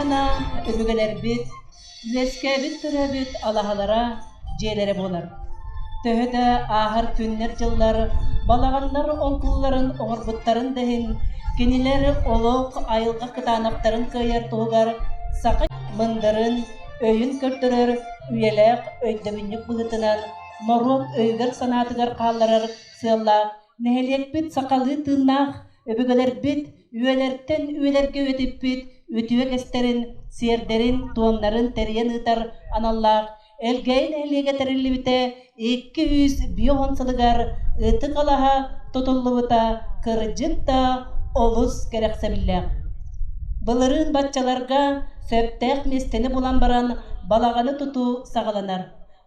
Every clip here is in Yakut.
балаҕана өбүгэлэрбит үөскээбит төрөөбүт алаһалара дьиэлэрэ буолар. Төһө да ааһар күннэр-дьыллар балаҕаннар оҥкулларын оҥорбуттарын да иһин, кинилэр олох айылҕа кытаанахтарын кыайар туһугар саха мындырын, өйүн көрдөрөр үйэлээх өйдөбүнньүк быһыытынан норуот өйүгэр-санаатыгар хаалларар сыаллаах нэһилиэкпит сахалыы тыыннаах өбүгэлэрбит үйэлэртэн үйэлэргэ үйэтиппит үтүө кэстэрин, сиэрдэрин-туомнарын тэрийэн ыытар аналлаах Элгээйи нэһилиэгэ тэриллибитэ 250 сылыгар Ытык алаһа тутуллубута кырдьык да олус кэрэхсэбиллээх. Былырыын баччаларга сөптөөх миэстэни булан баран балаҕаны тутуу саҕаланар.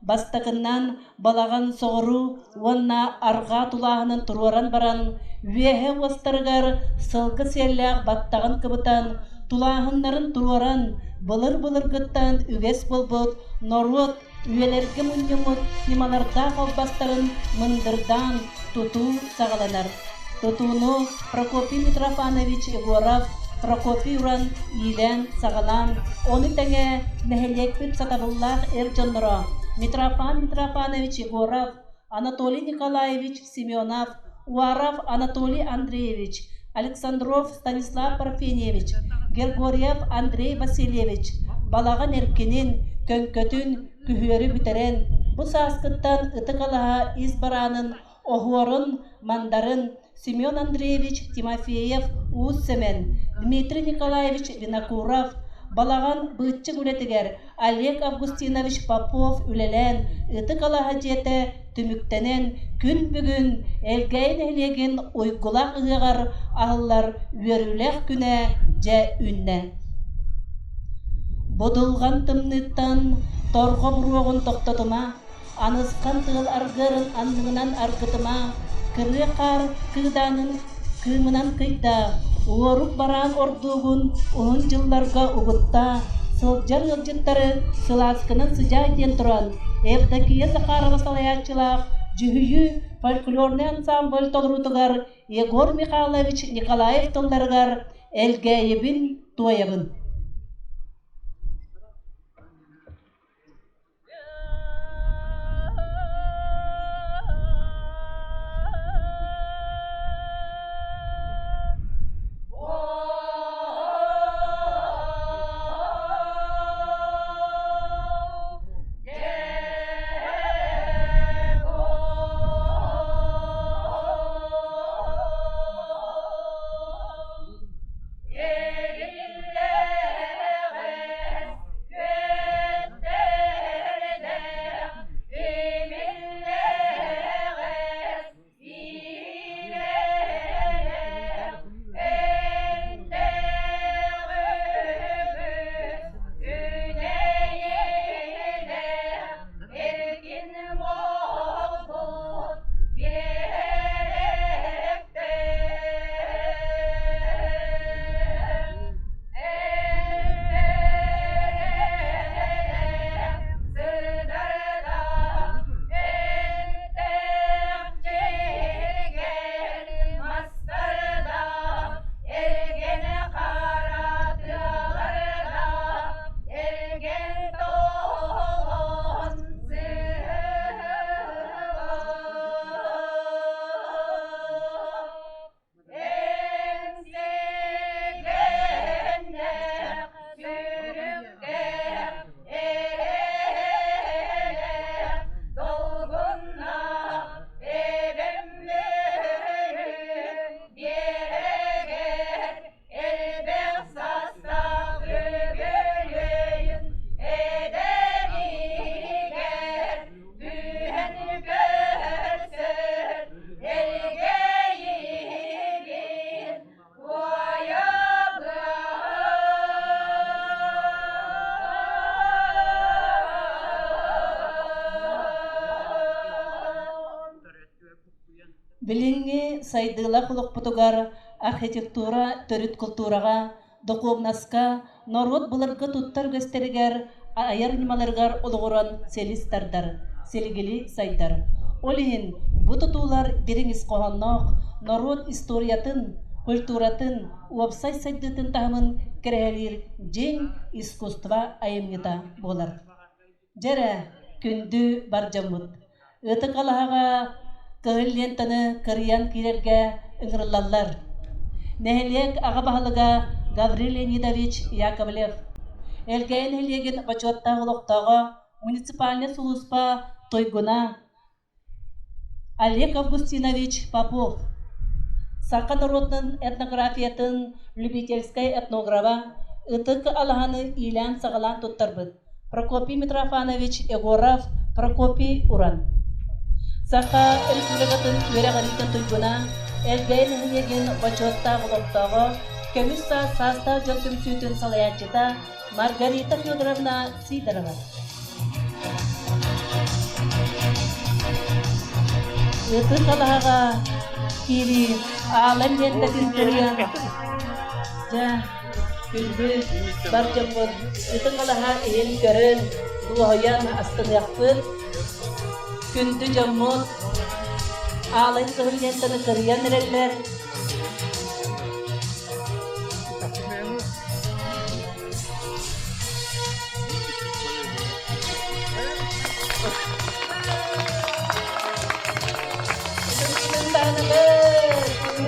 Бастакыннан балаҕан соҕуруу уонна арҕаа тулааһынын туруоран баран, үөһэ уостарыгар сылгы сиэллээх баттаҕын кыбытан, тулааһыннарын туруоран, былыр-былыргыттан үгэс буолбут норуот үйэлэргэ мунньуммут ньымалардаах албастарын мындырдаан тутуу саҕаланар. Тутууну Прокопий Митрофанович Егоров, Прокопий Уран иилээн-саҕалаан, ону тэҥэ нэһилиэкпит сатабыллаах эр дьонноро Митрофан Митрофанович Егоров, Анатолий Николаевич Семенов, Уаров Анатолий Андреевич, Александров Станислав Парфеньевич, Григорьев Андрей Васильевич балаҕан эркинин, көҥкөтүн күһүөрү бүтэрэн, бу сааскыттан Ытык Алаһа ис бараанын оһуорун, мандарын Семен Андреевич Тимофеев Уус Сэмэн, Дмитрий Николаевич Винокуров, балаҕан быыччык үлэтигэр Олег Августинович Попов үлэлээн Ытык Алаһа дьиэтэ түмүктэнэн күн бүгүн Элгээйи нэһилиэгин уйгулаах ыһыаҕар аһыллар үөрүүлээх күнэ дьэ үүннэ. Будулҕан тымныыттан торҕо буруоҕун тохтотума, Анысхан тыал аргыарын аннынан аргытыма, кырыа хаар кыыдаанын кыымынан кыйдаа, уорук бараан ордуугун уһун дьылларга угуттаа, сылдьар ыалдьыттары сылааскынан сыдьаай диэн туран, Евдокия Захарова салайааччылаах Дьүһүйүү фольклорнай ансамбль толоруутугар Егор Михайлович Николаев тылларыгар «Элгээйибин туойабын». Билиҥҥи сайдыылаах олохпутугар архитектура төрүт култуураҕа, духуобунаска, норуот былыргы туттар үгэстэригэр, айар ньымаларыгар олоҕуран силис тардар, силигили сайдар. Ол иһин бу тутуулар дириҥ ис хоһоонноох норуот историятын, культуратын, уопсай сайдыытын таһымын кэрэһэлиир дьиҥ искусство айымньыта буолар. Дьэ эрэ, күндү бар дьоммут, Ытык алаһаҕа кыһыл лентаны кырыйан киирэргэ ыҥырыллаллар. Нэһилиэк аҕа баһылыга Гаврил Леонидович Яковлев, Элгээйи нэһилиэгин бочуоттаах олохтооҕо, муниципальнай сулууспа туйгуна Олег Августинович Попов, саха норуотун этнографиятын любительскай этнографа, Ытык алаһаны иилээн-саҕалаан туттарбыт Прокопий Митрофанович Егоров, Прокопий Уран. Саха Республикатын үөрэҕириитин туйгуна, Элгээйи нэһилиэгин бочуоттаах олохтооҕо, көмүс саас саастаах дьон түмсүүтүн салайааччыта Маргарита Федоровна Сидорова. Ытык алаһаҕа киирии аалан лиэнтэтин кырыйан, дьэ, күндү бар дьоммут ытык алаһа иһин көрөн, дуоһуйан астыныахпыт. Күндү дьоммут аалай кыһыл лиэнтэни кырыйан эрэллэр.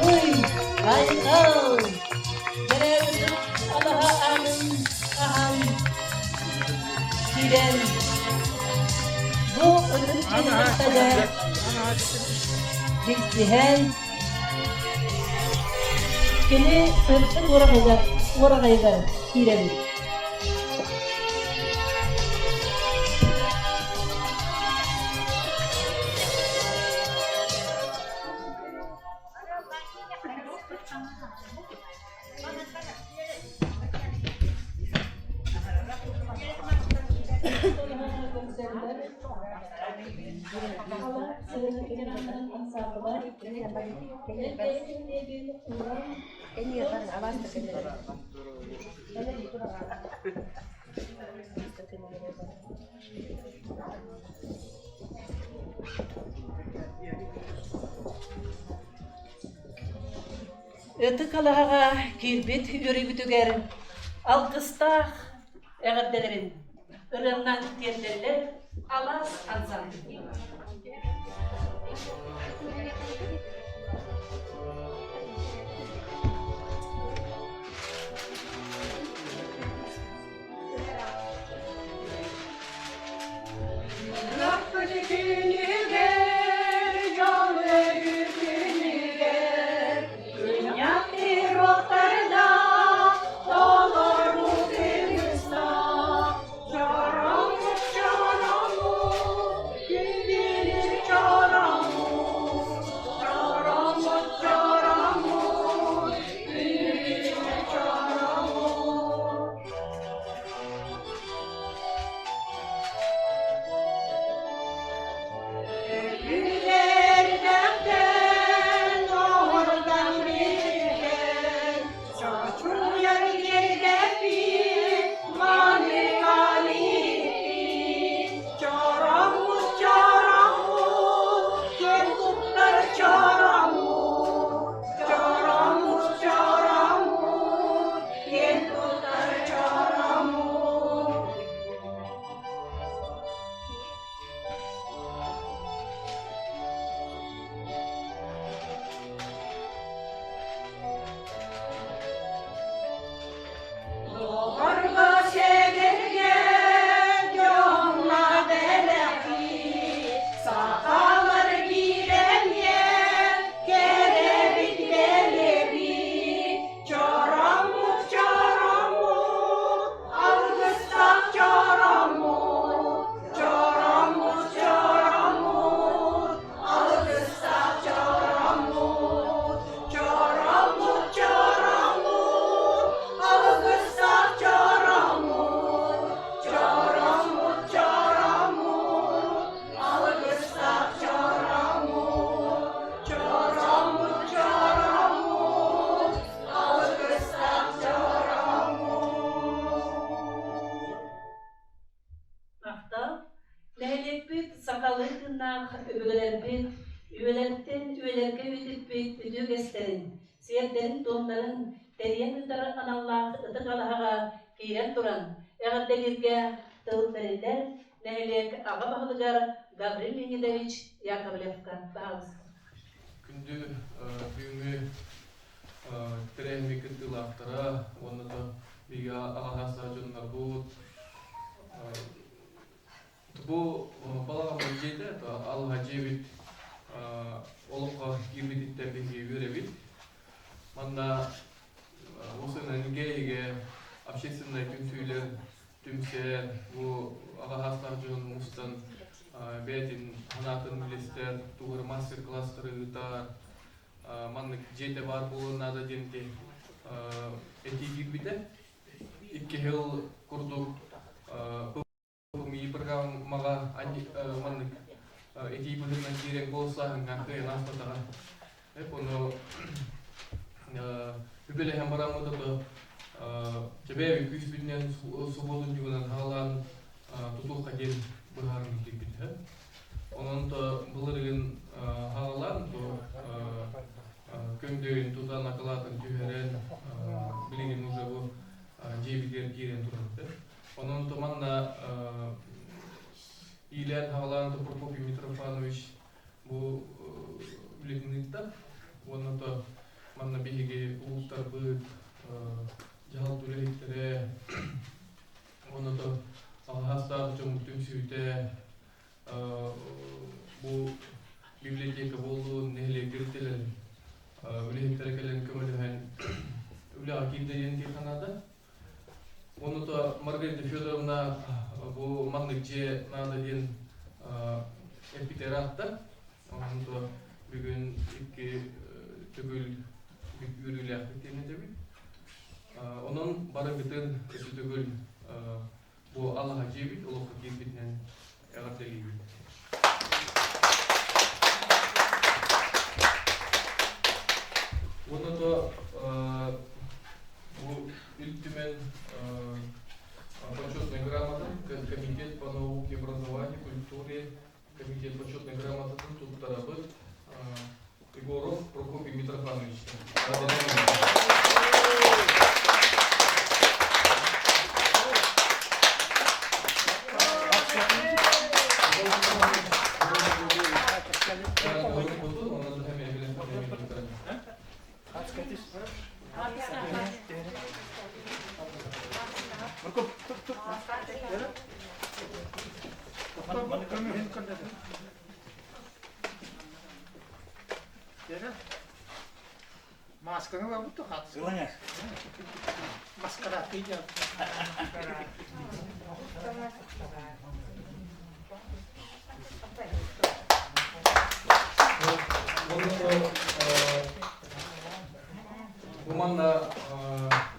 Уй, айхал! Дьэрээбитин алаһа аанын аһан киирэн бу ытык дьиэни кытта билсиһэн Кини сырдык уораҕайыгар киирэбит. Ытык алаһаҕа киирбит үөрүүбүтүгэр алгыстаах эҕэрдэлэрин ырыаннан тиэрдэллэр Алаас ансамбль. Күнүгэр, дьол өрүү күнүгэр, Күннэх пироттардаах, толору кыыстаах, Чороҥ чороҥ, күндүлүр чороҥ, чороҥ чороҥ, күндүлүр чороҥ. Өлүүлэрдэхтэн оһордон билген, чочуйар дьэргэппит, маны калиппит, чороҥмут чороҥмут, киэн туттар чороҥмут, чороҥмут чороҥмут, киэн туттар чороҥмут. Доҕорго сэгэргэ дьоҥҥо бэлэхтии, сахалар биирэмиэ кэрэбит бэлэбит, чороммут чороммут, алгыстаах чороммут, чороммут чороммут, алгыстаах чороммут, чороммут чороммут, алгыстаах чороммут, чороммут чороммут, алгыстаах чороммут, чороммут чороммут, алгыстаах чороммут. Махтал. Нэһилиэкпит сахалыы тыыннаах өбүгэлэрбит үйэлэртэн үйэлэргэ үйэтиппит үтүө үгэстэрин, сиэрдэрин-туомнарын эҕэрдэлииргэ тыл бэриллэр нэһилиэк аҕа баһылыгар Гаврил Леонидович Яковлевка баһаалыста. Күндү бүгүҥҥү тэрээһини кыттыылаахтара уонна да биһиги аҕа саастаах дьоннорбут бу балаҕаммыт дьиэтэ алҕа дьиэбит олоххо киирбититтэн биһиги үөрэбит. Манна осынан игэ общественнай түмсүүлэр түмсэн бу аҕа саастаах дьон мустан бэйэтин санаатын үллэстэр, тугу мастер-класстары ыытар, маннык дьиэтэ баар буолуон наада диэн этии киирбитэ. Икки сыл курдук ПМИ программаҕа маннык этии быһыытынан киирэн куоластааһыҥҥа кыайан ааспатаҕа. Ону үбүлэһэн бараммыт ото чэбээби күүспүтүнэн субуотунньугунан хаалаан тутуохха диэн быһаарыы киирбит. Онон то былырыын хаалаан то көҥдөйүн тутан акылаатын түһэрэн билигин уже бу дьиэбитигэр киирэн турабыт. Онон то манна иилээн-хаалаан то Прокопий Митрофанович бу үлэтин ыытта уонна то манна биһиги улуустарбыт дьаһалта үлэһиттэрэ уонна то алҕастаах дьоммут түмсүүтэ бу библиотека буоллун нэһилиэк тэрилтэлэрин үлэһиттэрэ кэлэн көмөлөһөн үлэҕэ киирдэ диэн диэххэ Ону то Маргарита Федоровна бу маннык дьиэ наада диэн эппитэ ыраатта. Онон то бүгүн икки төгүл үөрүүлээхпит диэн этэбит. Онон барыгытын өссө төгүл бу алаһа дьиэбит олоххо киирбитинэн эҕэрдэлиибит. Уонна то бу Ил Түмэн почетной грамотын Комитет по науке, образованию, культуре, Комитет почетной грамотатын туттарабыт Егоров Прокопий Митрофанович. Масканы ылабыт Ылаҥар. Маскарааккый Бу манна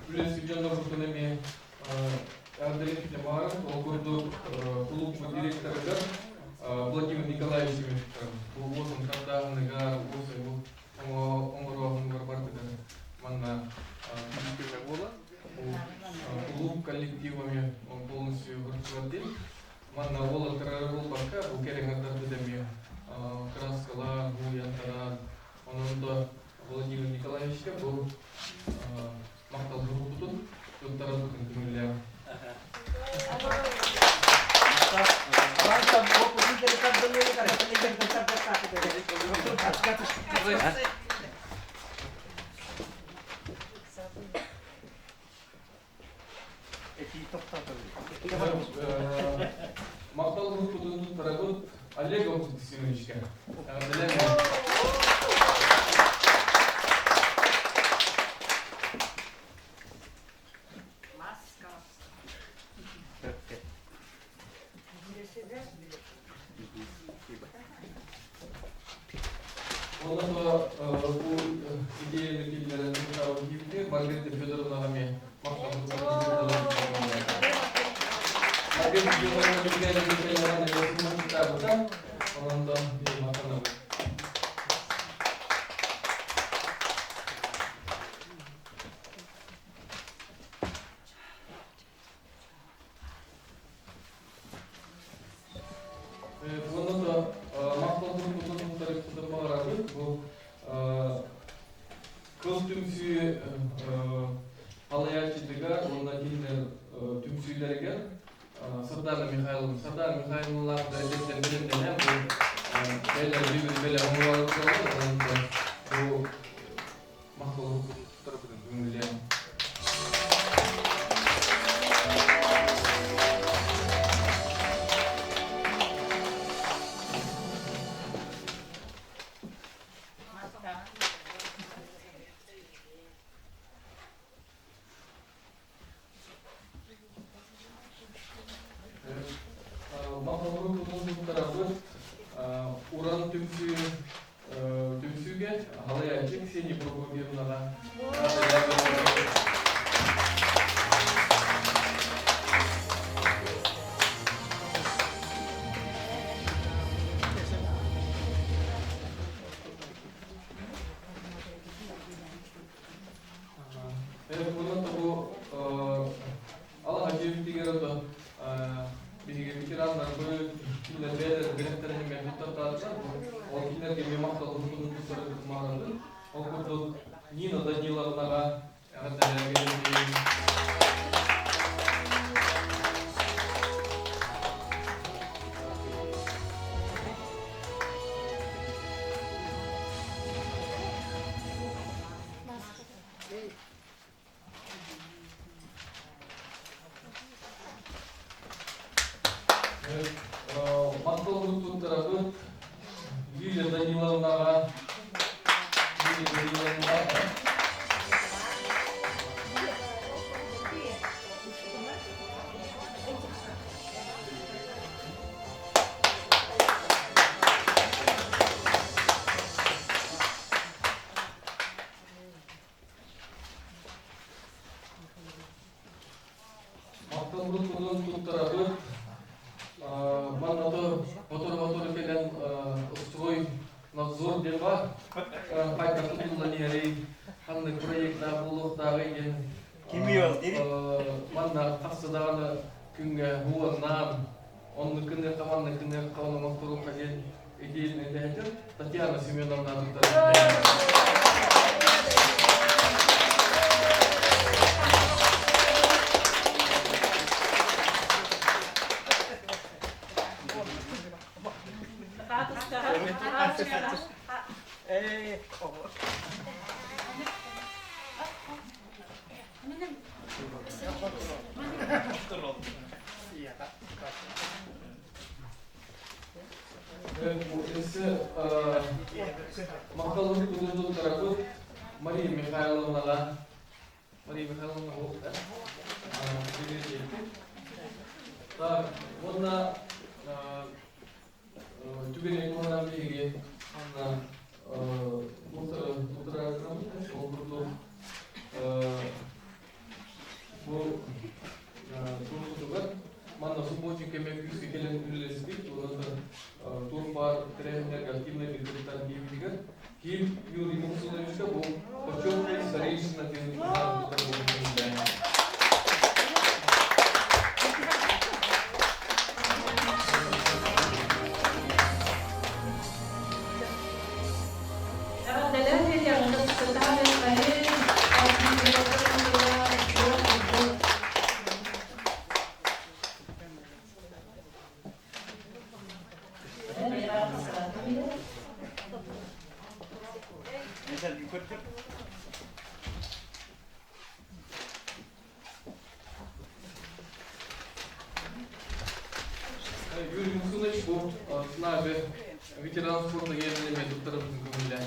үлэсик дьоннорбутун эмиэ Андрей Тимаров, ол курдук кулууп директорыгар Владимир Николаевич бу уотун тардааһыныгар, оҥорооһунугар барытыгар манна көмө буолар. Кулууп коллективами полностью выручивать Манна уолаттар буолбакка, бу кэрэҥэрдэрбит эмиэ краскалаан, буйантаран, онон да Владимир Николаевичка бу махтал группутун туттарарбытын көҥүллээх. Махтал группутун туттарабыт Олег Августиновичка. Онон бу идеяны киллэрэн киирбитэ Маргарита Федоровнаҕа эмиэ Маргарита Федоровна Онон да махтанабыт. Уонна да махталбын тарыппытын баҕарабыт. Бу кыл түмсүү салайааччытыгар уонна кинилэр түмсүүлэригэр кэргэннэригэр Сардана Михайловна, Сардана Михайловналаах бэрэдиэттэн бэлэмнэнэн бу бэлэр бүгүн бэлэх оҥороллор, онон бу махтал туттарбытын көҥүллээн. Махталбын тутун туттарабыт Уран түмсүү түмсүүгэ халайааччы Ксения Прокопьевнаҕа. Онон бу Алаһа дьиэбитигэр ото биһиги ветераннарбыт, кинилэр бэйэлэрин бэлэхтэрин эмиэ туттартаатылар. Ол кинилэргэ эмиэ махталбытын туттарарбытын баҕарабын. Ол курдук Нина Даниловнаҕа эҕэрдэлээн Махталбыт туттарабыт Лилия Даниловнаҕа. Лилия Даниловнаҕа. Махталбыт тутун туттарабыт. Манна ботур-ботур кэлэн строй надзор диэн бар. Хайдах тутуллан иһэрий, ханнык проектаах буолуохтааҕый диэн. Манна хас даҕаны күҥҥэ уоннаан оннук гыныахха, маннык гыныахха, ону оҥотторуохха диэн идеяны этээччи Татьяна Семеновна Махталлыбыт тутуллуктарабыт Мария Михайловнаҕа Мария Михайловна Так, уонна түгэни туһанан биһиги манна ол курдук бу туругутугар манна субботник кэмэ күүскэ кэлэн үлэлэспит уонна туох баар тэрээһиннэргэ активнай кыттан диэбитигэр Киев Юрий Муксуновичка бу почетный старейшина диэн Юрий Мухсунович бу Снаби ветеран спорта генеральный туттарыбытын көҥүллээн.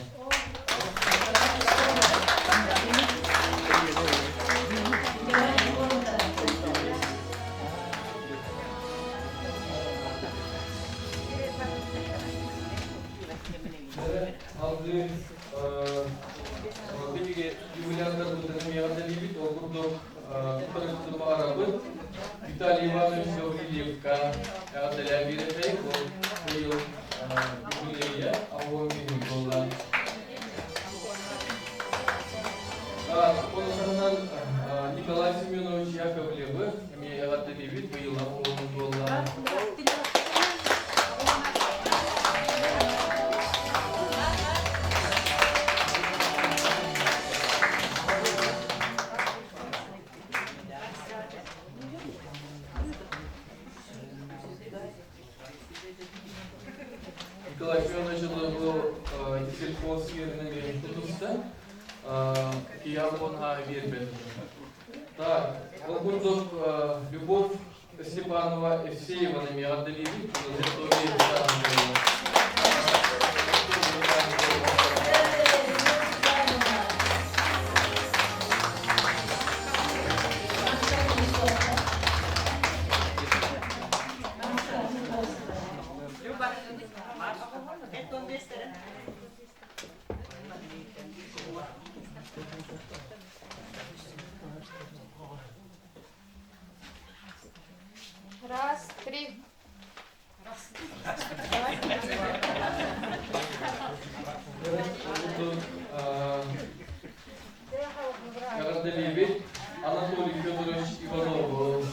Алгыы биһиги юбилярдарбытын эмиэ эҕэрдэлиибит. Ол курдук туттарыбытын баҕарабыт. Виталий Иванович Гаврильевка эҕэрдэлээн биэрэтэйик. Ол быйыл юбилейа аҕыс күн буолла. Ону Николай Семенович Яковлевы эмиэ эҕэрдэлиибит. Быйыл аҕыс буолла. Николай Федорович бу сельхоз сиэринэн тутуста. Киһи он биэрбэт. Так, ол курдук Любовь Степанова Евсееваны эҕэрдэлиибит. Раз, три. Эҕэрдэлиибит Анатолий Федорович Иванов.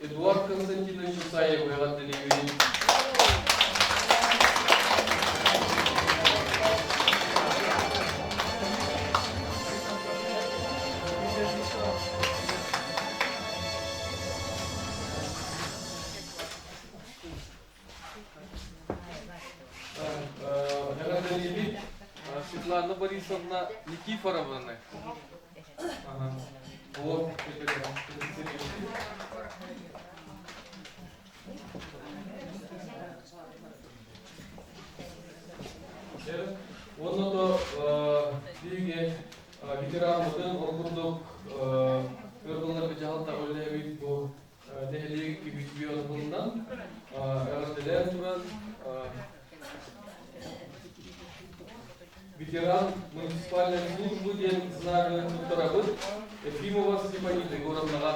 Эдуард Константинович Исаев эҕэрдэлиибин. Эҕэрдэлиибит Светлана Борисовна Никифоровнаны. Ага. Вот, Онно то биһиги ветеранмытын ол курдук өр дьаһалта үлэлээбит бу нэһилиэк үтүө эҕэрдэлээн туран ветеран муниципальной службы диэн знагы туттарабыт Ефимова Степанида Егоровнаҕа.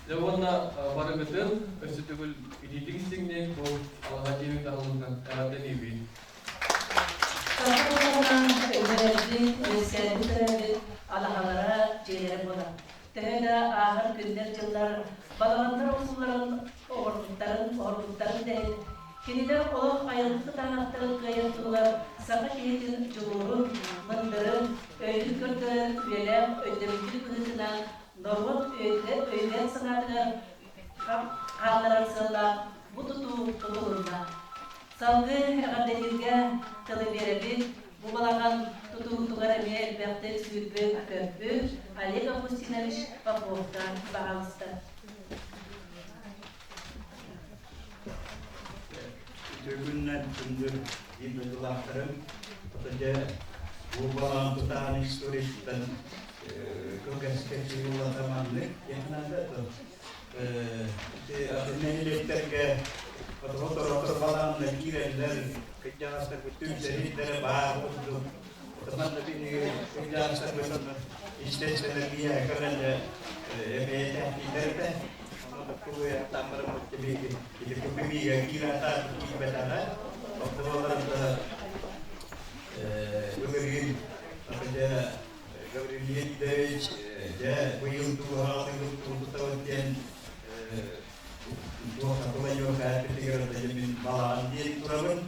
Дьэ уонна барыгытын өссө төгүл илиитин истиҥник бу алаһа дьиэбит аһыллыытынан эҕэрдэлиибин. Саха тылынан үөрэрбит, үөскээбит төрөөбүт алаһалара дьиэлэрэ буолар. Төһө да ааһар күннэр-дьыллар балаҕаннар охсууларын оҕорбуттарын, оһорбуттарын да иһин, кинилэр олох айылгы кытаанахтарын кыайан туһугар саха киһитин дьулуурун, мындырын, өйүн көрдөрөр үйэлээх өйдөбүнньүк быһыытынан норуот өйүгэр-санаатыгар хаалларар сыаллаах бу тутуу тутулунна. Салгыы эҕэрдэлииргэ тылы биэрэбит. Бу балаҕан тутуутугар эмиэ элбэхтик сүүрбүт-көппүт Олег Августинович Поповка баҕалыста. Үтүө күнүнэн күндү биир дойдулаахтарым, дьэ бу балаҕан тутаан историяттан кылгас кэпсиир улаата маннык диэххэ наада. Атын нэһилиэктэргэ отоҕо балаҕанна киирэллэр, кырдьаҕастарбыт түмсэриилэрэ баар курдук. Манна биһиги кырдьаҕастарбыт истэн-сэнэр киһиэхэ кэлэллэ эбэйэтээхтиилэр этэ. Кулуйаттаан бараммыт биһиги ити кимиигэ киирэ киирбэтэҕэ. Оттон былырыын дьэ Гаврил Леонидович дьэ быйыл дууһаҕытын турбутабыт диэн туох планерка эппитигэр мин балаҕан диэн турабын.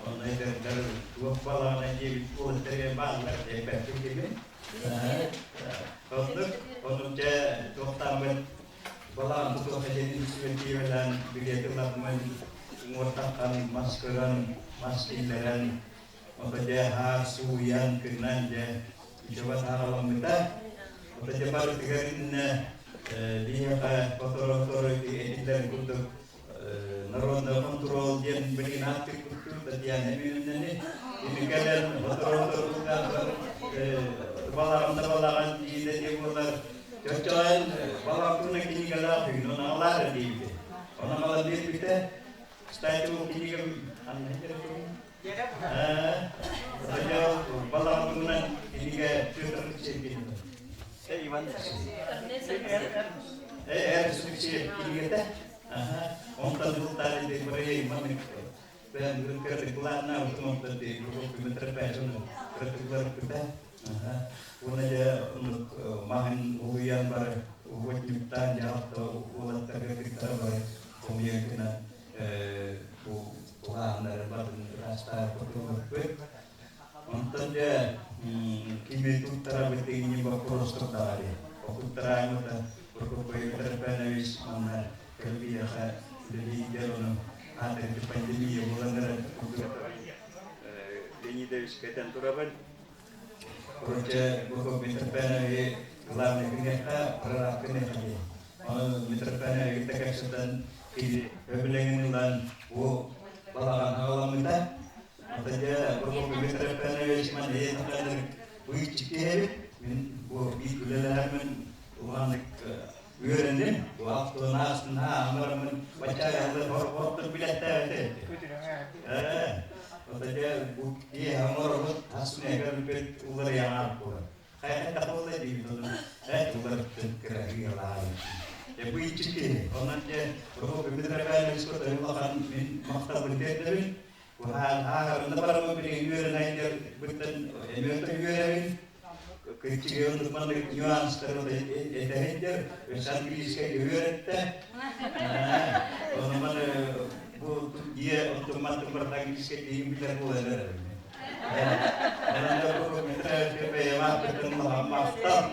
Онно эдэрдэр туох балаҕана диэбит уолаттар бааллар диэбэппин кими. Оннук, оннук дьэ туохтааммын балаҕан тутуох диэн инициативалаан билиэти ылламмын уҥуортаххан мас көрөн, мас киллэрэн Ото дьэ хаар сууйан, кырынан дьэ үчүгэй саараламмыта. Ото дьэ барытыгар иннэ биһиэхэ оторо-оторо этиллэрин курдук народный контроль диэн билигин ааттык курдук. Татьяна Юрьевнаны кэлэн сотору-сотору балаҕан да балаҕан диилэ диэ буолар. Чоччоҕойон балаҕан кинигэлээх түүн онаҕалаар диибит. Онаҕалар биэрбитэ. Кстати, ол кинигэм балаҕан туһунан кинигэ Петр Алексеевич. Иван Алексеевич кинигэтэ. Онтон бултаары бырайы маннык бэйэм кырдыклаанна утумуттан метропэжын кырдыкларыппыта. Уонна дьэ маһын улуйан бар угутнуктаан дьаһалта уолаттарга кыттара бар хомуйан гына бу улааннары барын ыраастаабыт. Онтон дьэ кими туттарабыт дегини вопрос турдаҕа Окуттараамыта Прокопий Трофимович манна кэлбиэхэ үлэлиир ону аатырды пандемия буолан эрэр Леонидович кэтэн турабын. Короче, Прокопий Трофимович главный күнүөххэ, прораб күнүөххэ дии. Ону Митрофанович кэпсэтэн кини өбүлэҥин ылан бу балаҕан аҕаламмыта. Отадьа Прокопий Митрофанович ман эйиэхэ быыччык Мин бу биир үлэлэһэрмин улаханнык үөрэнним. Бу автонаасына амарамын бачаайалар хорхоттор билэттээбит. Ээ, отадьа бу киһи оҥоробут хас күнэгэр уларыйаҥар буолар. Хайа тахалла диибит ону эт уларыттын кыраһыылаайын. Быыччык киһи. Онон дьэ Прокопий Митрофановичка улахан мин махталбын тиэрдэбин. Ааҕарында бараммын билигин үөрэнэн быттан эмиэ үөрэбин. Кырдьыгын маннык нюанстары этэһиндер, өссө английскай үөрэттэ. Ону маны бу дьиэ оттумматтым барыта английскай диин билэр буолан эрэр. Махтал,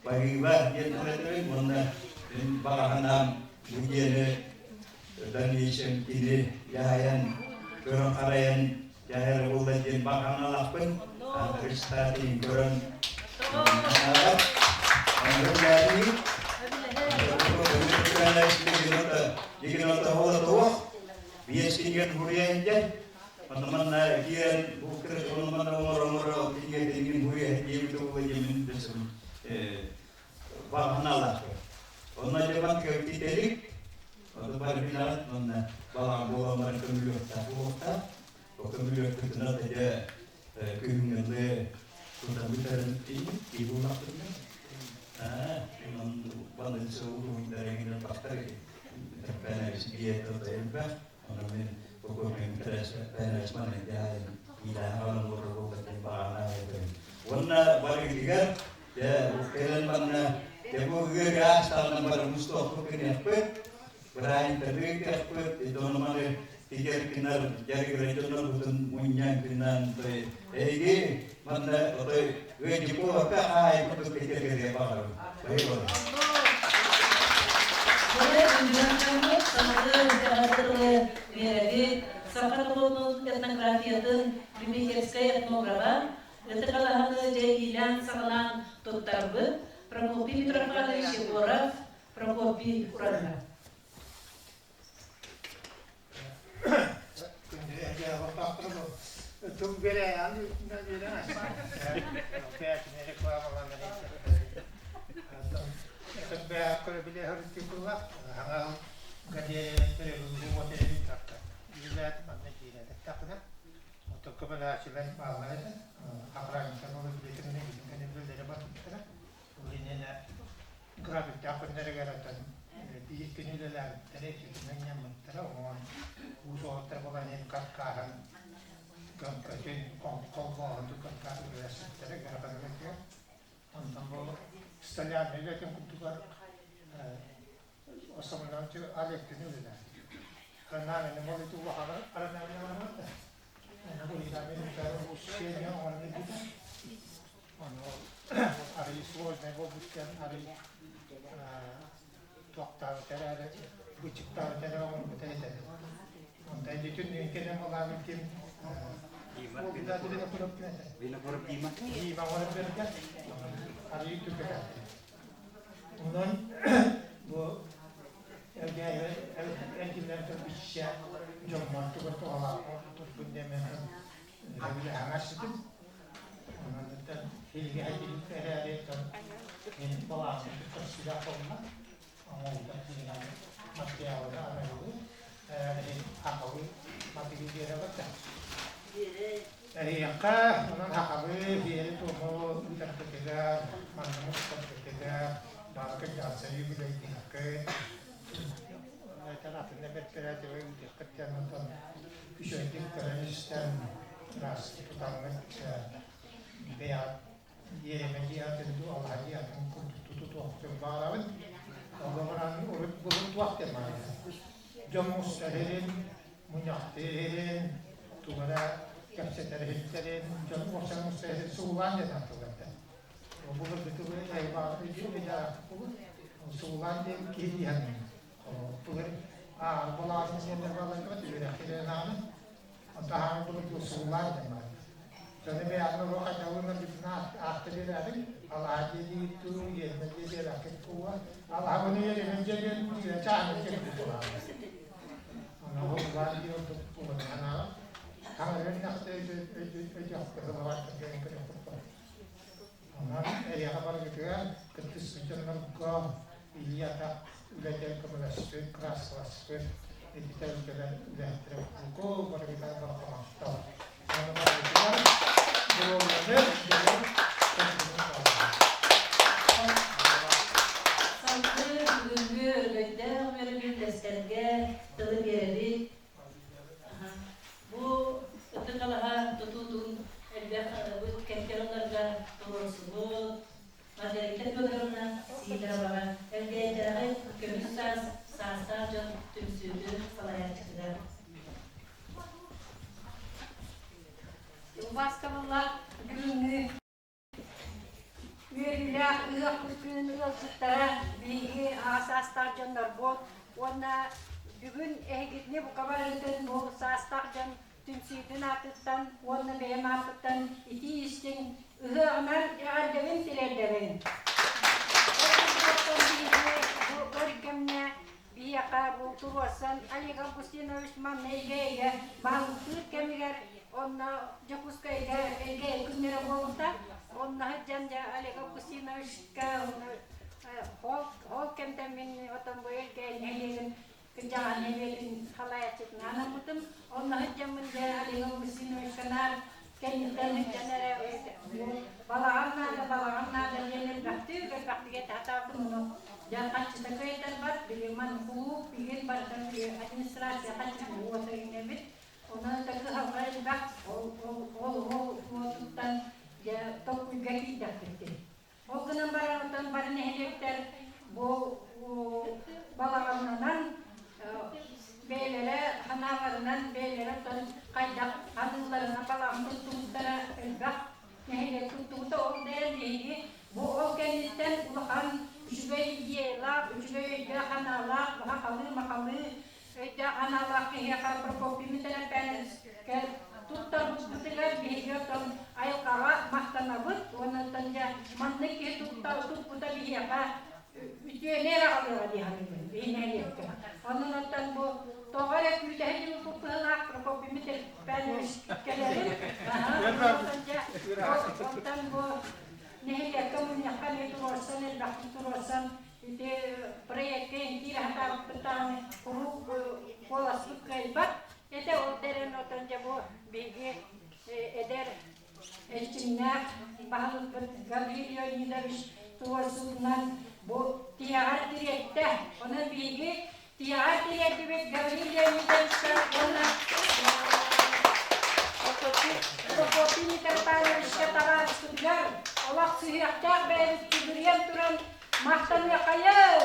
баһыыба диэн этэбин уонна мин баҕаһынаам бу диэни дальнейшем кини дьаһайан, көрөн-харайан дьаһайар буолла диэн баҕаналаахпын. Христатын көрөн Биэскинген хуруйан Онно киирэн бу кырыс онно оҥоро-оҥоро кинигэ хуруйан диэбит уола диэмин дэсим баҕаналаах. Онно дьабан кэлтителик Ону барбинат уонна балаҕан буолан баран көмүлүөктээх буолуохтаах. Ол көмүлүөкпүтүнэ дьэ күһүҥҥү тутан бүтэрин тиий буллахпытына онон баныцы уруһуйдар тахтар элбэх. Онон мин Уонна барыгытыгар дьэ кэлэн манна дьэ бу ыарыы астаҕына бары мустуохпут гыныахпыт, бырааһынньыктары ыытыахпыт, итону маны тигэр гынар дьарыгырар дьоннорбутун мунньан гынан эһиги манна отой ыалдьыппакка хаайбыт кэтэр баҕарабын. Саҥалыы биэрэбит саха норуотун этнографиятын Дмитриевскай этнограба Ытык алаһаны дьэ иилээн-саҕалаан туттарбыт Прокопий Митрофанович Егоров, Прокопий Уранга. Графиктаах күннэригэр оттон биир күн үлэлээбиттэрэ, икки ньаммыттара, оҥон уус оҕоттор буолан иһин каркааһын көмкөтүн, холбооһун каркаас үлэлэспиттэрэ графикатыгар. Онтон бу столярнай үлэтин курдугар основном Олегтин үлэлээбит. Аранаамины молиту улахан аранаамины барбыта. Арый сложный буолбут арый туохтаабыт эрээри бычыктаабыт эрэ оҥорбута этэ. Онтон бүтүн кэлэн булаабыт ким Винокуров Дима. Дима оҥорон бердэ. Арый түгэн. Онон бу киллэрэн биччэ дьоммор тугар туһалаах турбун диэн үлэһэҥэситим. Онон илигэ эрээри мин балаҕан көрсүлээх буолла. Оҥоһуллар киинэн материалга арыгылыы, хахалы матыгы биэрэбит да. Эһиэхэ онон хахалы биэри-туому ыытаргытыгар, манна мустаргытыгар, бары кырдьаҕастары үбүлэйдиэххит, этэр атын эбэттэрэ ыытыаххыт диэн онтон үчүгэйдик көрөн-истэн ыраастык тутаҥҥыт бэйэҕит Иэйэмэ дьиэҕитин дуу, алаһа дьиэҕитин курдук тутуохпутун баҕарабын. Олоҕуран урут былыр туох диэн баҕарабын. Дьон мустар иһин, мунньахтыыр иһин, тугу эрэ кэпсэтэр иһиттэрин, дьон уопсай мустар иһин сугулаан диэн ааттыыллар этэ. Былыргы тылы сугулаан диэн киһи диэн былыр ааҕар балаҕан диэннэр бааллар үөрэхтэрин ааҕын Таһаҕа былыргы сугулаан диэн баар. Дьону бэйэҕин оруо хайдалыына бүтүн аахта биэрээбит, алаһа диэдиит дуу, иэннэ диэбэккит дуу, алаһабыны иэримин диэн түүэ чааһын кэлбит буолаҕын. Ону угулаан дии ордук буолан аҕа. Таҥара өрнөхтө өйдүөхпүт ылабаттар диэн көрүөхпүт Онон эйиэхэ барыгытыгар кыттыспыт дьоннорго илии-атах үлэтэ көмөлөспүт, кырааскаласпыт ити тэрилтэлэр үлэһиттэрэ куруук барыгытыгар барҕа Ону барыгытыгар доруобуйаны, дьолу, соргуну баҕарабын. Салгыы бүгүҥҥү өрөгөйдөөх үөрүүнү үллэстэргэ тылы биэрэбит. Бу ытык алаһа тутуутун элбэх кэккэ туруорсубут Маргарита Федоровна Сидороваҕа Элгээйдээҕи көмүс саас саастаах дьон түмсүүтүн салайааччытыгар. Убаастабыллаах бүгүҥҥү Үөрүүлээх ыһыахпыт күнүн ыалдьыттара биһиги аҕа саастаах дьоннорбут уонна бүгүн эһигитини бука барыгытын бу саастаах дьон түмсүүтүн аатыттан уонна бэйэм ааппыттан итии-истиҥ ыһыаҕынан эҕэрдэбин тириэрдэбин. Ол курдук биһиги бу өр кэмҥэ биһиэхэ бу туруорсан Олег Августинович манна эйгэ-эйгэ баһылыктыыр кэмигэр онно Дьокуускайга эйгэ күннэрэ буолбута. Онно сылдьан дьэ Олег Августиновичка ол ол кэмтэн мин отон бу эйгэ нэһилиэгин кырдьаҕас нэһилиэгин халаайаччытын анаммытым. Онно сылдьаммын дьэ Олег Августиновичка наар кэнниттэн сылдьан эрэ балаҕан наада, балаҕан наада диэн элбэхтик элбэхтик этэ сатаабытым. Ону дьэ харчыта кыайтарбат, билигин кулууп билигин барыта администрация харчыта уота иҥэбит. Онон да кыһалҕа элбэх, ол ол ол ол уотуттан дьэ толкуйга киирдэхпит. Ол гынан баран оттон бары нэһилиэктэр бу балаҕаннанан бэйэлэрэ санааларынан бэйэлэрэ оттон хайдах аныылларынан балаҕан туттубуттара элбэх нэһилиэк туттубута. Ол да иһин биһиги бу ол кэнниттэн улахан үчүгэй идеялаах, үчүгэй өйдөөх-санаалаах, сахалыы-махалыы өйдөөх аналлаах киһиэхэ Прокопий Митрофановичка туттарбыппытыгар биһиги оттон айылҕаҕа махтанабыт уонна оттон дьэ маннык киһи туппута биһиэхэ үтүөнү эрэ аҕалыаҕа дии саныыбын биһи нэһилиэккэ. Онон оттон бу тоҕо эрэ күүтэһин ылбыт Прокопий Митрофанович кэлэрин оттон дьэ оттон бу нэһилиэккэ мунньахха эмиэ туруорсан элбэхтик туруорсан Ити проекка эмтиир сатаабыппыт даҕаны куруук куоласпыт кыайбат этэ. Ол да эрэн отон дьэ бу биһиги эдэр эрчимнээх баһылыкпыт Гаврил Леонидович туруорсуутунан бу тиһэҕэр тириэртэ. Онон биһиги тиһэҕэр тириэрдибит Гаврил Леонидовичка уонна Прокопий Митрофановичка табаарыспытыгар олох сыһыахтаах бэйэбит сүгүрүйэн туран Махтаныаххайыҥ!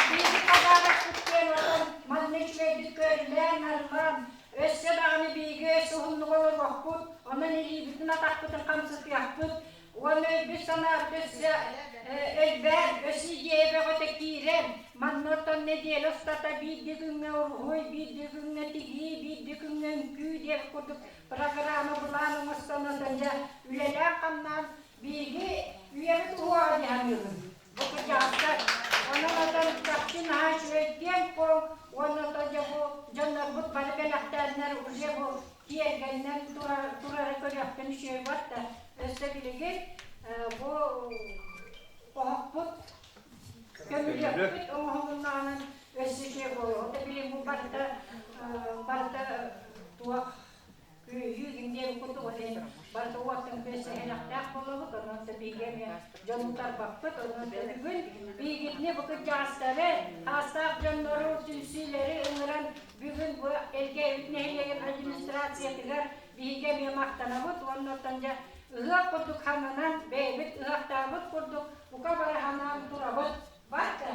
Биһиги подарокпыт диэн отон манна үчүгэйдик көрүлээн-нарылаан, өссө даҕаны биһиги өссө уһуннук олоруохпут, онон илиибитин-атахпытын хамсатыахпыт уонна өйбүт-санаабыт өссө элбээн, өссө идея бөҕөтө киирэн, манна оттон нэдиэлэ устата биирдии күҥҥэ уруһуй, биирдии күҥҥэ тигии, биирдии күҥҥэ үҥкүү диэн курдук Программа былаан оҥостон дьэ үлэлээн-хамнаан биһиги үйэбит уһуоҕа дии саныыбын. Бу кырдьаҕастар. Киэҥ-куоҥ уонна оттон дьэ бу дьоннорбут бары бэлэхтээннэр уже бу тиэргэнинэн турары көрүөхпүн үчүгэй да өссө билигин бу оһохпут көмүлүөкпүт оҥоһулуннаҕынан өссө үчүгэй буолуо. Оттон билигин бу барыта барыта туох Күөйүү диэн курдук ол иһин барыта уоттан күөс сэһэнэхтээх буолабыт, онон да биһиги эмиэ дьон утарбаппыт, онон да бүгүн биһигитини бу кырдьаҕастары, хаастаах дьоннору, түмсүүлэри ыҥыран бүгүн бу Элгээйбит нэһилиэгин администрациятыгар биһиги эмиэ махтанабыт уонна оттон дьэ ыһыах курдук хананан бэйэбит ыһыахтаабыт курдук бука бары ханаан турабыт. Барда.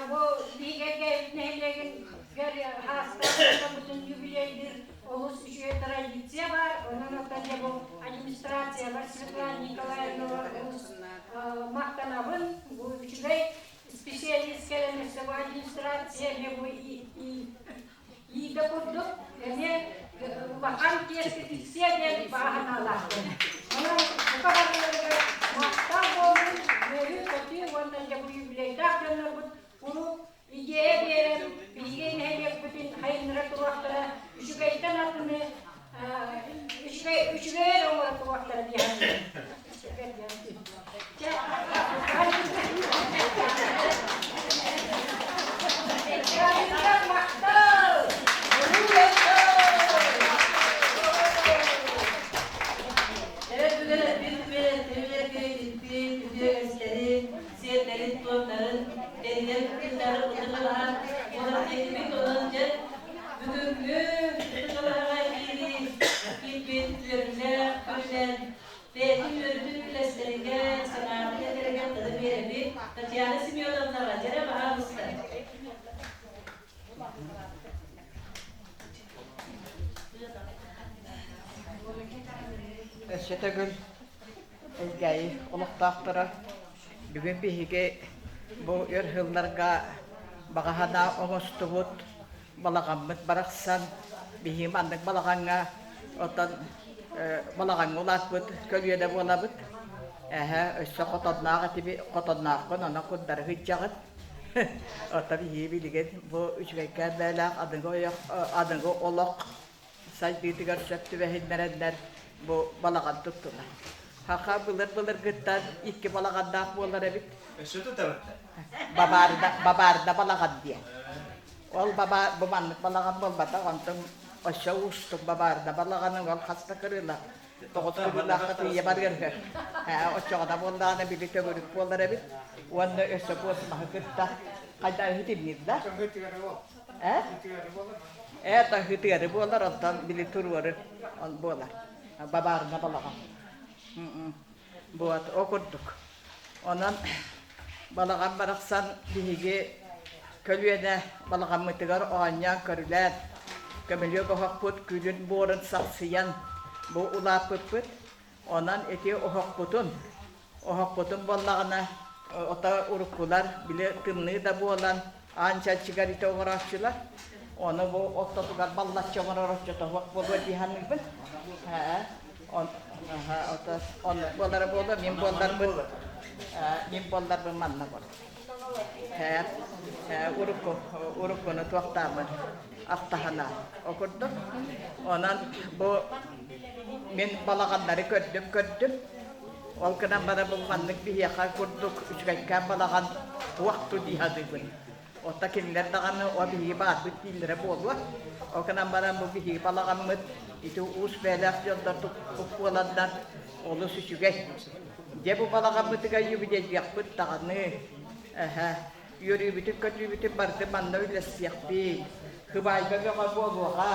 Бу биһиги нэһилиэгин хаастаах юбилейдир олус үчүгэй традиция бар. Онон оттон бу администрациялар Светлана Николаевна олус махтанабын. Бу үчүгэй специалист кэлэн өссө бу администрация бу Иигэ курдук эмиэ улахан киэститиция диэн бааһынаалаахпын. Онон бука барыларыгар махтал буоллун, үөрүү-көтүү уонна дьэ бу юбилейдаах дьоннорбут куруук идея биэрэн биһиги нэһилиэкпитин хайыннара туруохтара, үчүгэйтэн атыны үчүгэй үчүгэй эрэ оҥоро туруохтара диэн. Evet бүгүн bir түбэ үтүө сиэрдэрин туомнарын тэринэн кыттары ытыгылаһан уонна онон дьэ бүгүҥҥү ытыгылаһаҕа киирии киирбит үөрүүлээх күнүнэн Бэйэтин үөрүүтүн үллэстэригэр, санаатын этэригэр тылы биэрэбит. Татьяна Семеновнаҕа дьэрэ баһаалыста. Өссө төгүл Элгээйи олохтоохторо бүгүн биһиги бу өр сылларга баҕа санаа оҥостубут балаҕаммыт барахсан биһиги маннык балаҕаҥҥа оттон балаҕаҥҥа улааппыт көлүөнэ буолабыт. Эһэ өссө хотонноох этиби хотонноохпун онон курдары сылдьаҕыт. Оттон биһиги билигин бу үчүгэйкээн бэйэлээх аныгы ойох аныгы олох сайдыытыгар сөп түбэһиннэрэннэр бу балаҕан туттулар. Хаха былыр-былыргыттан икки балаҕаннаах буолар эбит. Өссө тутабыттар. Бабаарда, бабаарда балаҕан диэн. Ол баба бу маннык балаҕан буолбатах, онтон өссө уустук бабаарда балаҕаны ол хас да кырыылаах тоҕус кырыылаахха тиийэ барыар үһү. Оччоҕуна буоллаҕына били төгүрүк буолар эбит. Уонна өссө космоһы кытта хайдах иһитинниир да? Э? Э, таһытыары буолар, онтон били туруору буолар. Бабаарына балаҕан. Вот, о курдук. Онон балаҕан барахсан биһиги көлүөнэ балаҕаммытыгар оонньоон-көрүлээн, көмүлүөк оһохпут күлүн буорун сахсыйан бу улааппыппыт. Онон ити оһохпутун, оһохпутун буоллаҕына ото уруккулар били тымныы да буолан аан чанчыгар ити оҥорооччулар. Ону бу ортотугар баллаччы оҥорор оччото суох буолуо дии саныыбын. Оннук буолара буолуо, мин буолларбын, мин буолларбын манна буолар. Урукку, уруккуну туохтааммын ахтаһана о курдук. Онон бу мин балаҕаннары көрдүм-көрдүм. Ол гынан баран бу маннык биһиэхэ курдук үчүгэйкээн балаҕан туох ту дии саныыбын. Оттон кинилэр даҕаны о биһиги баарбыт дииллэрэ буолуо. Ол гынан баран бу биһиги балаҕаммыт ити уус бэйэлээх дьоннор буоланнар олус үчүгэй. Дьэ бу балаҕаммытыгар юбилейдиэхпит даҕаны. Эһэ, үөрүүбүтүн-көтүүбүтүн барытын манна үллэстиэхпит. Хыбаайба бөҕө буолуоҕа.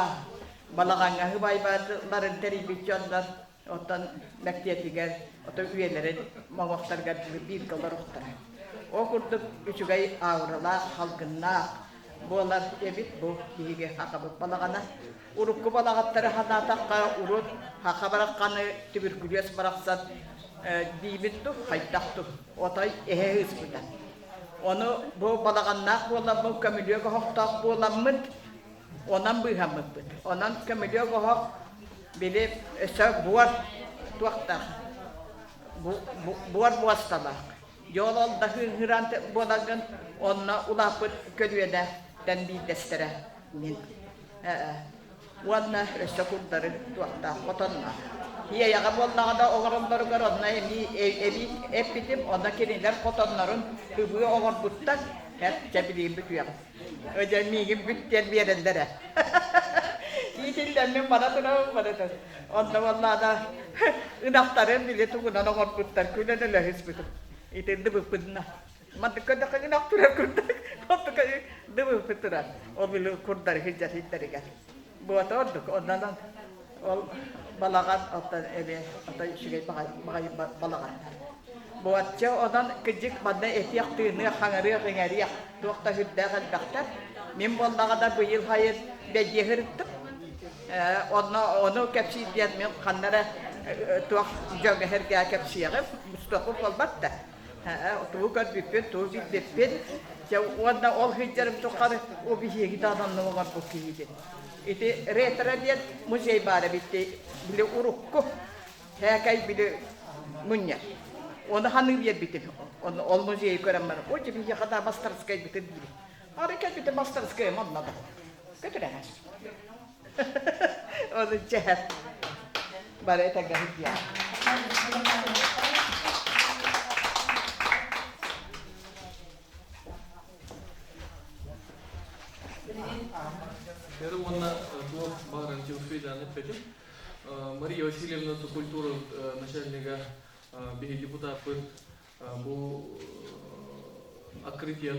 Балаҕаҥҥа хыбаайбаларын тэрийбит дьоннор Оттон мэктиэтигэр, ото үйэлэрин моҥохторугар бииргэ олоруохтара. Ол курдук үчүгэй ауралаах, халгыннаах буолар эбит бу биһиги хахабыт балаҕана. Урукку балаҕаттары санаатахха, урут хаха барахханы түбүргүлүөс барахсан диибит ду, хайдах ду, отой эһэ ыыспыта. Ону бу балаҕаннаах буоламмыт, көмүлүөк оһохтоох буоламмыт, Онон быыһаммыппыт. Онон көмүлүөк оһох били өссө буор туохтаах буор муосталаах. Дьол ол да хыыһыран буоларгын онно улааппыт көлүөнэттэн биирдэстэрэ мин. Уонна өссө курдары туохтаах хотонно. Иэйэҕэ буоллаҕына оҥороллоругар онно эмиэ эбии эппитим, онно кинилэр хотоннорун ыбыы оҥорбуттар, эп чэ билигин бүтүөҕүм. Дьэ миигин бүт диэн биэрэллэрэ. Иитиллэммин бара турабын, бара турабын. Онно буоллаҕына ынахтарын били тугунан оҥорбуттар, күлэн өлөһүспүтүм. Ити дыбыппытына. Маннык көрдөххө ынах турар курдук. Оттука дыбыппыт турар. Ол били курдары сылдьар сирдэригэр. Буота ордук. Оннон ол балаҕан оттон эбиэ отой үчүгэй баҕайы балаҕан. Буотча онон кыдьык манна этиэх тыыныах, хаҥарыах, иҥэриэх туох да сүрдээх элбэхтэр. Мин буоллаҕына быйыл сайын бэдьиэ сырыттым. Онно ону кэпсиир диэн мин ханна эрэ туох дьоҥҥо сэргээ кэпсиэҕим, мустуохпут буолбат да. Тугу көрбүппүн, тугу билбиппин, дьэ уонна ол сылдьарым тухары о биһиги даҕаны оҥорбут киһибит. Ити ретро диэн музей баар эбит били урукку һээкэй били мунньар. Ону ханыы биэрбитим. Ону ол музейы көрөн баран, ой, биһиэхэ да мастарскайбытын диибит. Ары кэлбитим мастарскайым онно да. Көтүрэһэр. Ону чэһэр. Бары этэҥҥэ сылдьыаҕа. Бары уонна туох баарын Тимофейдаан эппэтим. Мария Васильевна культура начальнига биһи депутаппыт бу открытие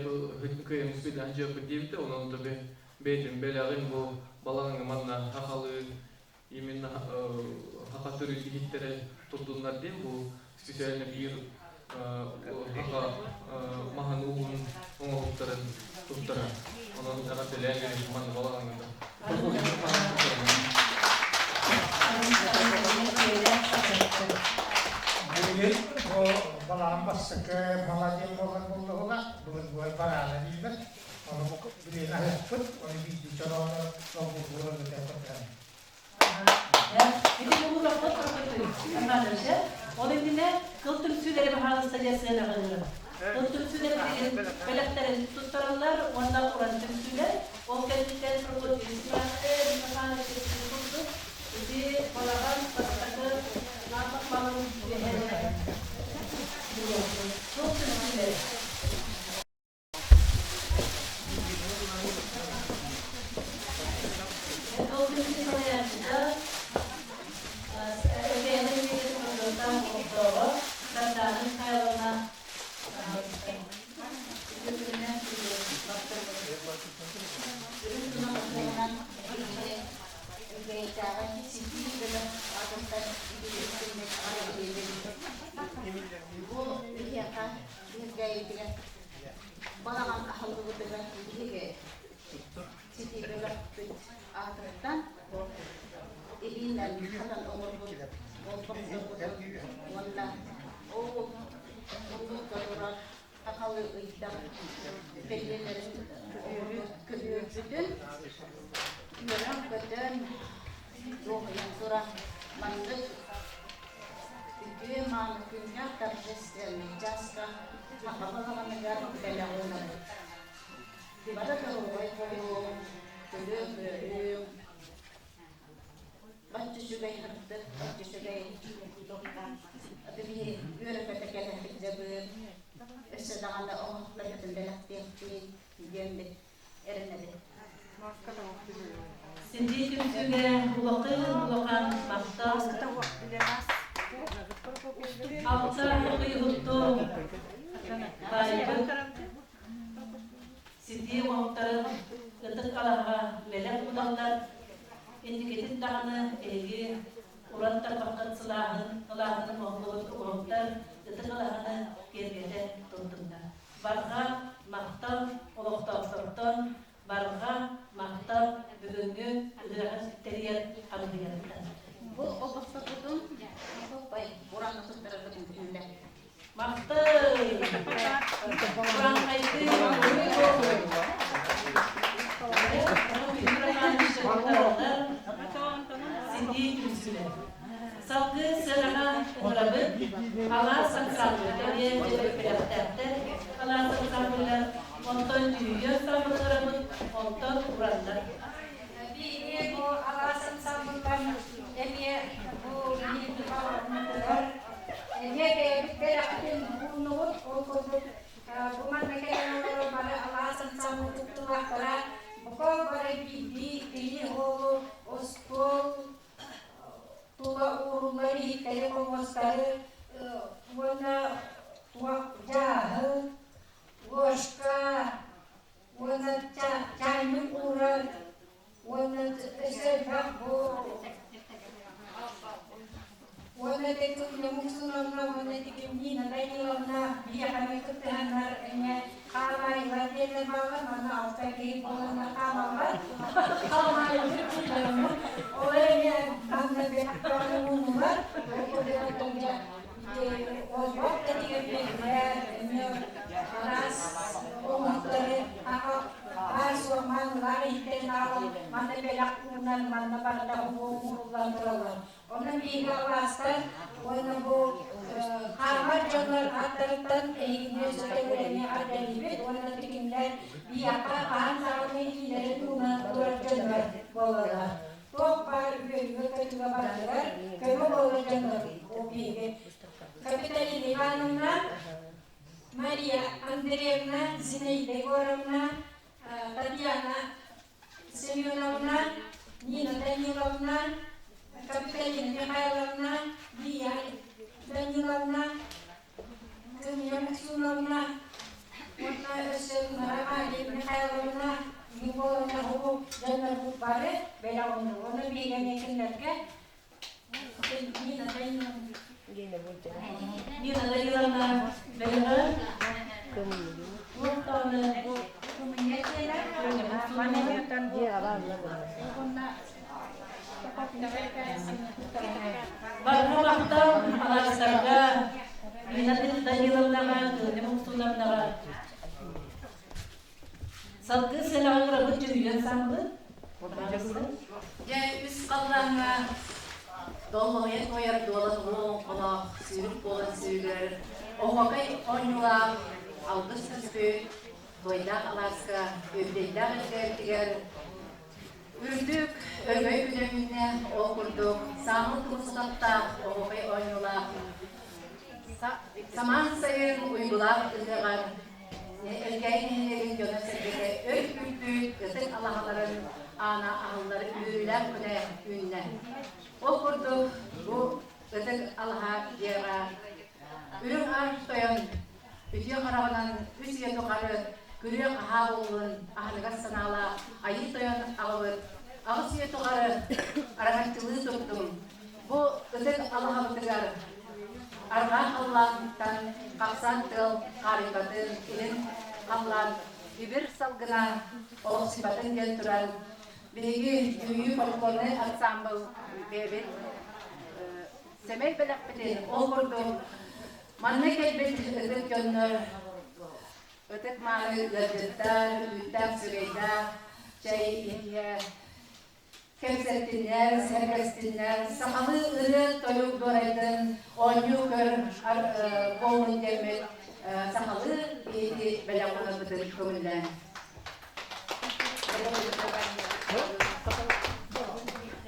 кыайан успейдаан дьиэппит диэбитэ, онон тобе бэйэтин бэлэҕин бу балаҕаҥҥа манна хахалыы именно хаха төрүт иһиттэрэ турдуннар диэн бу специально биир хаха маһын ууһун оҥоһуктарын туттара. Онон эҕэрдэлээн биэрэбит манна балаҕаҥҥа да. Билигин бу балаҕан бастакы маладьыас буолар буоллаҕына, былыргы бараана дииллэр. Ону бу билигин аһыахпыт, ону биирдии чороону долгуйбугар өлөтөн көрдөһөн. Ити булуураппыт Романовича, ол иннинэ кыл түмсүүлэри баһаалыста диэн сыанаҕыныырым. Кыл түмсүүлэр билигин бэлэхтэрин туттараллар уонна уран түмсүүлэр. Ол кэнниттэн Прокопий Михайлович курдук ити балаҕан бастакы наапах малын үөһэнэ кыл түмсүүлэр. Ол күнү салайааччыта Эбээнэ нэһилиэгин Мордуоттаах олохтооҕо Сардаана Михайловна Бу биһиэхэ биһиргээйитигэр Балаҕан аһыллыбытыгар биһиги ситии бөлөхпүт аатыттан илиинэн хатан оҥорбут олбохторбутун уонна ол улууска турар сахалыы ыйдар бэлиэлэрин көһүүрбүтүн үөрэн-көтөн дуоһуйан туран маннык үтүө мааны күҥҥэ торжественный чааска Саха балаҕаныгар бэлэх уунабыт. Бары доруобай буолуоҥ, көрүөм-көрүөм, бачча үчүгэй сырдык, бачча үчүгэй аты биһи үөрэ-көтө кэлэ сылдьабыт, өссө даҕаны оҥоһуктарбытын бэлэхтиэхпит диэммит эрэнэбит. Синдии түмсүүгэ улахан улахан махтал. Алта ыйыһытту баайбыт ситии оҥоһуктарын ытык алаһаҕа бэлэх ууталлар. Инникитин даҕаны эһиги уран тарбаххыт сылааһын ылааһынын оҥоһуллубут оҥоһуктар ытык алаһаны киэргэтэ турдуннар. Барҕа махтал олохтоохтортон, барҕа махтал бүгүҥҥү ыһыаҕы тэрийэр хамыыһыйаттан. Бу олохторбутун уран туттарарбытын күнүлэр. Махтал! Ураанхайдыы Ситии түмсүүлэр. Салгыы сыанаҕа ыҥырабыт Алаас ансаамбыла диэн дьиэ бэлэхтээх. Бэлэхтин ууннубут, ол курдук бу манна кэлэн олорор бары алаас ансамблы туттулахтара, бука бары биирдии киһи оһуолу, остуол тула ууруллар иһиттэри, хомуостары уонна туох дьааһы, ложка уонна чаанньык уурар уонна өссө элбэх бу уонна Тетюна Муксуновна уонна Нина Даниловна биһиэхэни кыттыһаннар эмиэ хаамаайылар диэннэр бааллар манна алта киһи буоланнар хаамаллар хаамаайылар ол эмиэ манна ууннулар олбох тэтигэр эмиэ араас оҥоһуктары Баар-суох маанылаах иһиттэн хаалан, манна бэлэх уунан, манна барыта ууруллан тураллар. Онон биһиги алаастар уонна бу хаамар дьоннор ааттарыттан эһигини өссө төгүл эмиэ эҕэрдэлиибит уонна тикиннэр биһиэхэ хаһан даҕаны илиилэрин уунан турар дьоннор буолаллар. Туох баар үөрүүгэ-көтүүгэ барытыгар көмө буолар дьоннор ол биһиги Капиталина Ивановна Мария Андреевна, Зинаида Егоровна, Татьяна Семеновна, Нина Даниловна, Капиталина Михайловна, Лия Даниловна, Кымия Муксуновна уонна өссө Мария Михайловна, Николовна бу дьоннорбут бары бэлэх уонна биһиги кинилэргэ Нина Даниловна Нина Даниловна бэлэҕи туох Барҕа махтал алаастарга, Нина Даниловнаҕа, Кыылым Муксуновнаҕа. Салгыы сыанаҕа ыҥырабыт дьүһүйэн саҥбыт. Дьэ, үс халлааҥҥа доллоһуйа туойар дуола тумул олоҥхолоох, сүүрүк буолан сүүрэр, оһуокай оонньуулаах, алгыс түспүт, туойдаах алааска, үбүлүөйдээх элгээбитигэр үрдүк өрөгөй күнэ ол курдук саамыл тумус утахтаах, оһуокай оонньуулаах, самаан сайын уйгулаах ыһыаҕар Элгээйи нэһилиэгин дьоно-сэргэтэ өр күүппүт ытык алаһаларын аана аһыллар үөрүүлээх күнэ үүннэ. Ол курдук бу ытык алаһа дьиэҕэ Үрүҥ Аар Тойон үтүө хараҕынан үс үйэ тухары күрүө-хаһаа буоллун аһыныгас санаалаах Айыы Тойон аҕабыт 8 үйэ тухары араҥаччылыы турдум. Бу ытык алаһабытыгар Арҕаа халлаантан хахсаан тыал хаарыйбатын, илин халлаан үбүр салгына олохсуйбатын диэн туран, биһиги Дьүһүйүү фольклорнай ансаамбыл бэйэбит сэмэй бэлэхпитин ол курдук манна кэлбит ытык дьоннор, ытык мааны ыалдьыттар, үүттээх сүгэйдээх чэй иһэ кэпсэттиннэр, сэргэстиннэр, сахалыы ырыа-тойук дуорайдын, оонньуу-көр буоллун диэммит сахалыы биһиги бэлэх уунарбытын көҥүллээн.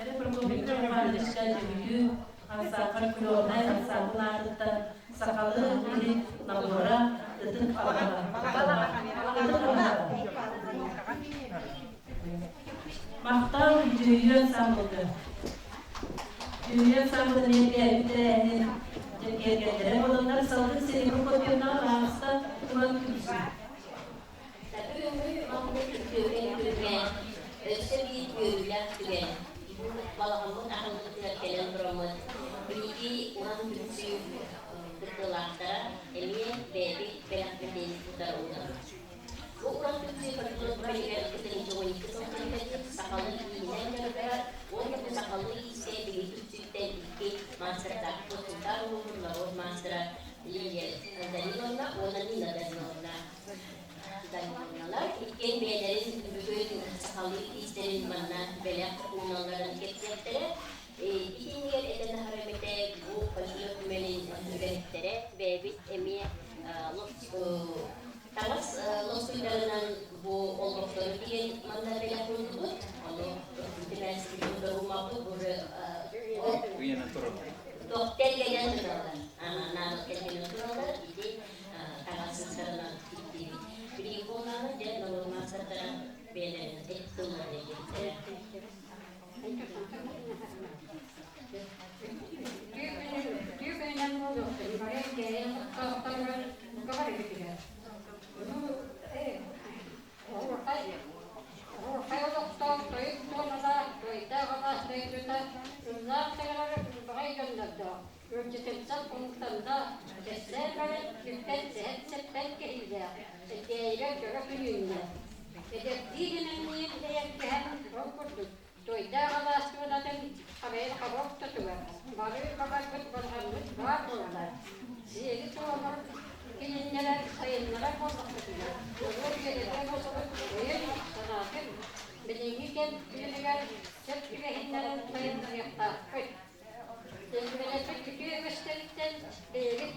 Эрэ Прокопий Романовичка дьүһүйүү ансаамбыл ансаамбыл аатыттан сахалыы иһит набора ытык алаһа. Ытык алаһа. Махтал Дьүһүйүү ансаамбылга. Дьүһүйүү ансаамбыл эмиэ тэрээһинин киэргэллэрэ буоланнар салгын сири Прокопьевнаҕа баһаалыста туран күлсүү. Бүгүҥҥү маннык үтүөкэн күҥҥэ өссө биир үөрүүлээх түгэн. Бу балаҕаммыт аһыллыбытыгар кэлэн тураммыт, биһиги уран түмсүү кыттыылаахтара эмиэ бэйэбит бэлэхпитин утары уунабыт. Бу уран түмсүү фольклор түмэлигэр 2012 сылтан кэлбит сахалыы ииһинэн дьарыктанар уонна бу сахалыы иискэ биһиги түмсүүттэн икки маастардаахпыт Сунтаар улууһун норуот маастара Лилия Даниловна уонна Нина Даниловна Даниловналар иккиэн бэйэлэрин бүгүн сахалыы иистэрин манна бэлэх ууналларын кэпсиэхтэрэ. Итиннигэр этэн аһарым этэ, бу фольклор түмэлин үлэһиттэрэ бэйэбит эмиэ Таҥас лоскуйдарынан бу олбохтору тигэн манна бэлэх уурдубут. Ону түмээччибитин доруумаппыт уже туох тэлгэнэн сыталлар. Наадал кэлгэнэн тураллар, ити таҥас сыстарынан тиктибит. Билигин буоллаҕына, дьэ, норуот маастардара бэйэлэрин тылларын этиэхтэрэ. Үтүө күнүнэн буолуохтун, бары кэйэн олохтоохторугар бука барыгытыгар. Оһуохай олохтоох тойук туоналаах, туойдаах алаас дойдута, ыллаах саҥарар ылбаҕай дьоннордоох, ыалдьытымсах омуктардаах, кэпсээн баран сүппэт сэһэн-сэппэн кэһиилээх, Элгээйигэ дьоро күн үүннэ. Эдэрдии эмэҥниир эйэргэһэн ол курдук, туойдаах алаас туонатын харайар хаба ортотугар бары баҕарбыт барҕарбыт баар буолла. Сиэри-туому кининнэрэр сайыннарар буоллахпытына, норуот үөрэтэ буолбут өйүн, санаатын билиҥҥи кэм тыыныгар сөп түбэһиннэрэн сайыннарыахтаахпыт. Үөрэппит үтүө үгэстэриттэн бэйэбит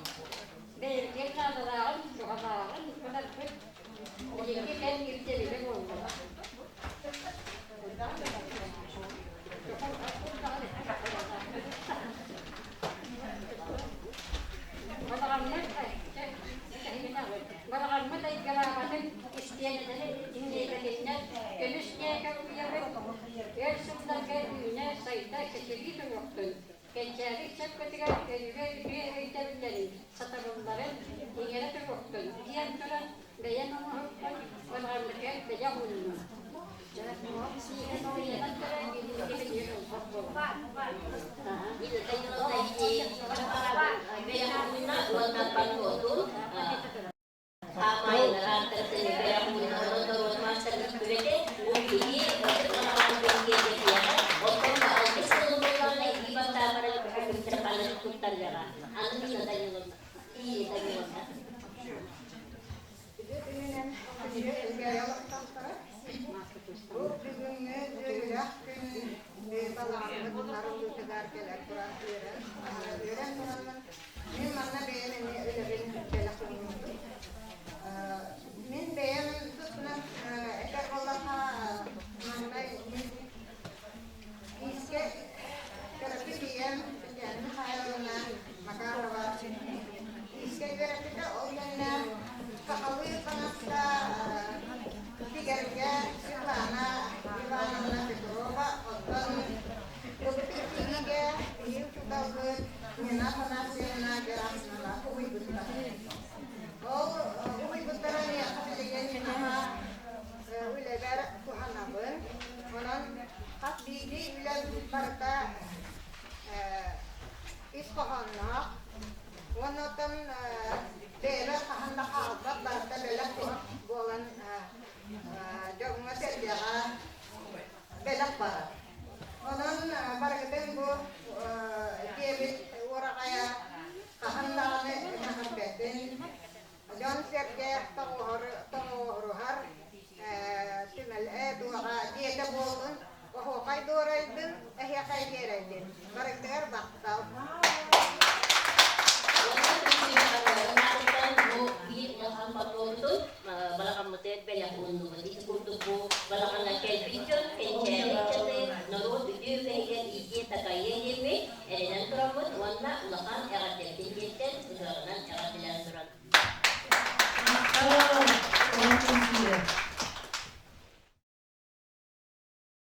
бэйэбитигэр наадалааҕын, туһалааҕын ыларбыт билиҥҥи кэм ирдэбилэ буолла. Балаҕаммыт айгыраабатын истиэнэлэри иҥниэбэтиннэр көмүс кээкэ уйабыт өр сылларга үүнэ сайда чэчирии туруохтун, кэнчээри ыччаппытыгар өбүгэ үтүө өйдөбүллэрин, сатабылларын иҥэрэ туруохтун диэн туран бэйэм оҥоһукпун балаҕаммытыгар бэлэх ууннум. Бу бүгүҥҥү үөрүүлээх күн балаҕаммыт арыллыытыгар кэлэн туран үөрэн, үөрэн тураммын, мин манна бэйэм эмиэ үлэбин бэлэх ууннум. Мин бэйэм туспунан этэр буоллахха, маҥнай мин иискэ төрөппүт ийэм Татьяна Михайловна Макарова иискэ үөрэппитэ, ол кэннэ сахалыы таҥаска тигэргэ Светлана Ивановна Петрова, оттон Былытык кинигэ биһиги учууталбыт Нина Афанасьевна Герасимова уһуйбуттара. Ол уһуйбуттара миэхэ билигин наһаа үлэбэр туһанабын. Онон хас биирдии үлэм барыта ис хоһоонноох. Уонна оттон бэйэбэр хаһан да хаалбат барыта бэлэх буолан дьоҥҥо-сэргэҕэ бэлэх барар. Онон барыгытын бу дьиэбит уораҕайа хаһан даҕаны мэһэйбэтин, дьон-сэргэ тоҕуоруһар түмэл дуоҕа дьиэтэ буоллун, оһуохай дуорайдын, эһиэхэ биэрэйдин. Барыгытыгар махтал. Бу биир улахан патронтун балаҕаммытыгар бэлэх ууннубут. Ити курдук бу балаҕаҥҥа кэлбит дьон кэнчээри ыччаты норуот үтүө үгэһигэр иитиэ-такайыа диэммит эрэнэн тураммыт уонна улахан эҕэрдэбитин тиэрдэн ыһыаҕынан эҕэрдэлээн туран.